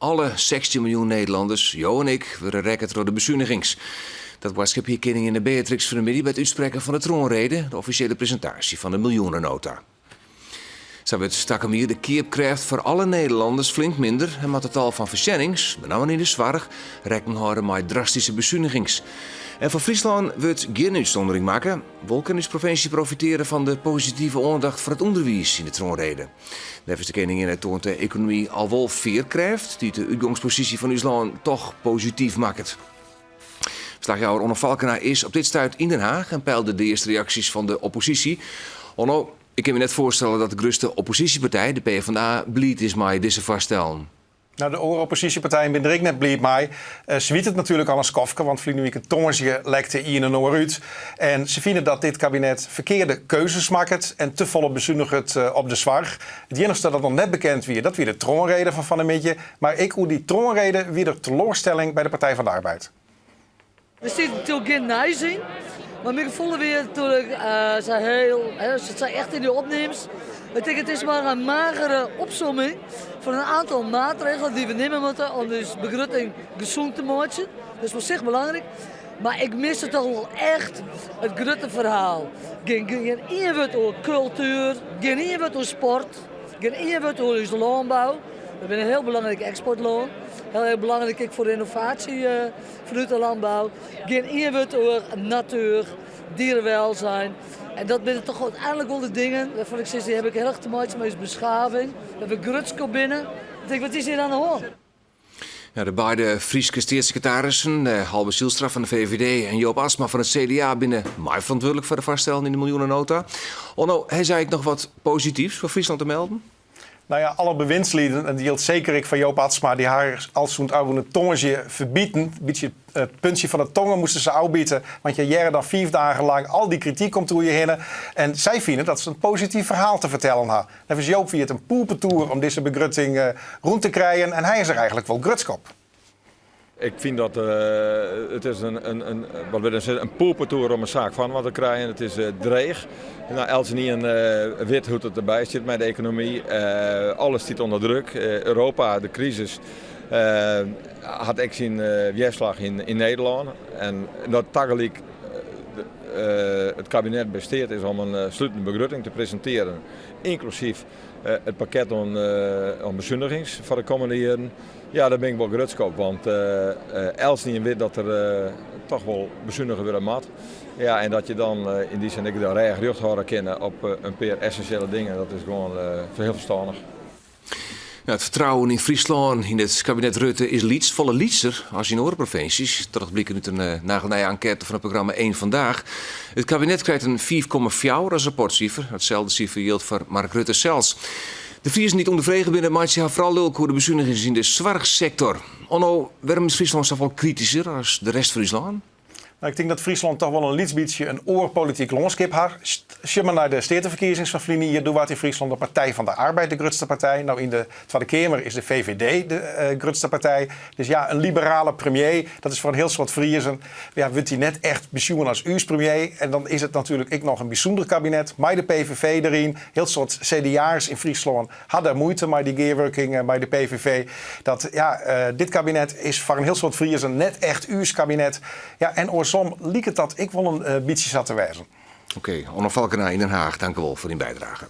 Alle 16 miljoen Nederlanners, jo en ik, wurde rekke troch de besunigings. Dat boadskip hie keninginne Beatrix fan 'e middei by it útsprekken fan de troanrede, de offisjele presintaasje fan de miljoenenota. Sa wurdt takom jier de keapkrêft foar alle Nederlanners flink minder en moat it tal fan foarsjennings, benammen yn de soarch, rekken hâlde mei drastyske besunigings. En foar Fryslân wurdt gjin útsûndering makke. Wol kin ús provinsje profiteare fan de positive oandacht foar it ûnderwiis yn de troanrede. Neffens de keninginne toant de ekonomy al wol fearkrêft, dy't de útgongsposysje fan ús lân toch posityf makket. Ferslachjouwer Onno Falkena is op dit stuit yn Den Haag en peilde de earste reaksjes fan de opposysje. Onno, ik kin my net foarstelle dat de grutste opposysjepartij, de PvdA, bliid is mei dizze foarstellen. Nou, de oare opposysjepartijen binne der ek net bliid mei. Se witte it natuerlik al in skoftke, want ferline wike tongersdei lekte ien en oar út. En se fine dat dit kabinet ferkearde keuzes makket en te folle besuniget op de soarch. It iennichste dat noch net bekend wie, dat wie de troanrede fan fan 'e middei. Mar ek oer dy troanrede wie der teloarstelling by de Partij van de Arbeid. Der stiet natuerlik gjin nijs yn, mar myn gefoel wie natuerlik sa hiel, se sei echt yn dy opnames, ik tink it is mar in magere opsomming fan in aantal maatregelen dy't we nimme moatte om ús begrutting gesûn te meitsjen. Dat is op sich belangryk, mar ik miste toch wol echt it grutte ferhaal. Gjin ien wurd oer kultuer, gjin ien wurd oer sport, gjin ien wurd oer ús lânbou. We binne in hiel belangryk eksportlân, hiel erch belangryk ek foar ynnovaasje fanút de lânbou. Gjin ien wurd oer natuer, dierenwelzijn. En dat binne toch úteinlik wol de dingen wêrfan ik sis, dy hawwe ek hiel erch te meitsjen mei ús beskaving, wêr't we grutsk op binne. Ik tink, wat is hjir oan de hân? Ja, de beide Fryske steatssekretarissen, Halbe Zijlstra fan de VVD en Joop Atsma fan it CDA, binne mei ferantwurdlik foar de foarstellen yn de miljoenenota. Onno, ha sy ek noch wat posityfs foar Fryslân te melden? Nou ja, alle bewindslieden, en dat jildt seker ek foar Joop Atsma, dy ha al sûnt ôfrûne tongersdei ferbiten. In bytsje it puntsje fan de tonge moasten se ôfbite, want je hearre dan fiif dagen lang al dy krityk komt oer je hinne. En sy fine dat se in posityf ferhaal te fertellen ha. Neffens Joop wie it in poepetoer om dizze begrutting rûn te krijen en hy is der eigentlik wol grutsk op. Ik fyn dat it is in, in, wat wurdt in poepetoer om in saak foarinoar te krijen. It is dreech. Nou, eltsenien wit hoe't it derby stiet mei de ekonomy. Alles stiet ûnder druk. Europa, de krisis, hat ek syn wjerslach yn Nederlân. En dat tagelyk it kabinet by steat is om in slutende begrutting te presintearjen, ynklusyf it pakket oan besunigings foar de kommende jierren. Ja, dêr bin ik wol grutsk op, want eltsenien wit dat der toch wol besunige wurde moat. Ja, en dat je dan yn dy sin ek de rêch rjocht hâlde kinne op in pear essinsjele dingen, dat is gewoan hiel ferstannich. Ja, it fertrouwen yn Fryslân yn it kabinet Rutte is lyts, folle lytser as yn oare provinsjes. Dat docht bliken út in nagelnije enkête fan it programma Eén Vandaag. It kabinet krijt in 5,4 as rapportsifer. Itselde sifer jildt foar Mark Rutte sels. De Friezen dy't ûnderfrege binne meitsje har foaral lulk oer de besunigings yn de soarchsektor. Onno, wêrom is Fryslân safolle kritysker as de rest fan ús lân? Nou, ik tink dat Fryslân toch wol in lyts bytsje in oar polityk lânskip hat. Sjoch mar nei de steateferkiezings fan ferline jier. Doe waard yn Fryslân de Partij van de Arbeid de grutste partij. No yn de Twadde Keamer is de VVD de grutste partij. Dus ja, in liberale premier, dat is foar in hiel soad Friezen, ja, wurdt dy net echt besjoen as ús premier. En dan is it natuerlik ek noch in bysûnder kabinet mei de PVV deryn. Hiel soad CDA'ers yn Fryslân ha dêr muoite mei dy gearwurking mei de PVV. Dat, ja, dit kabinet is foar in hiel soad Friezen net echt ús kabinet. Ja, en oarsom liket dat ek wol in bytsje sa te wêzen. Oké, Onno Falkena yn Den Haag, tankewol foar dyn bydrage.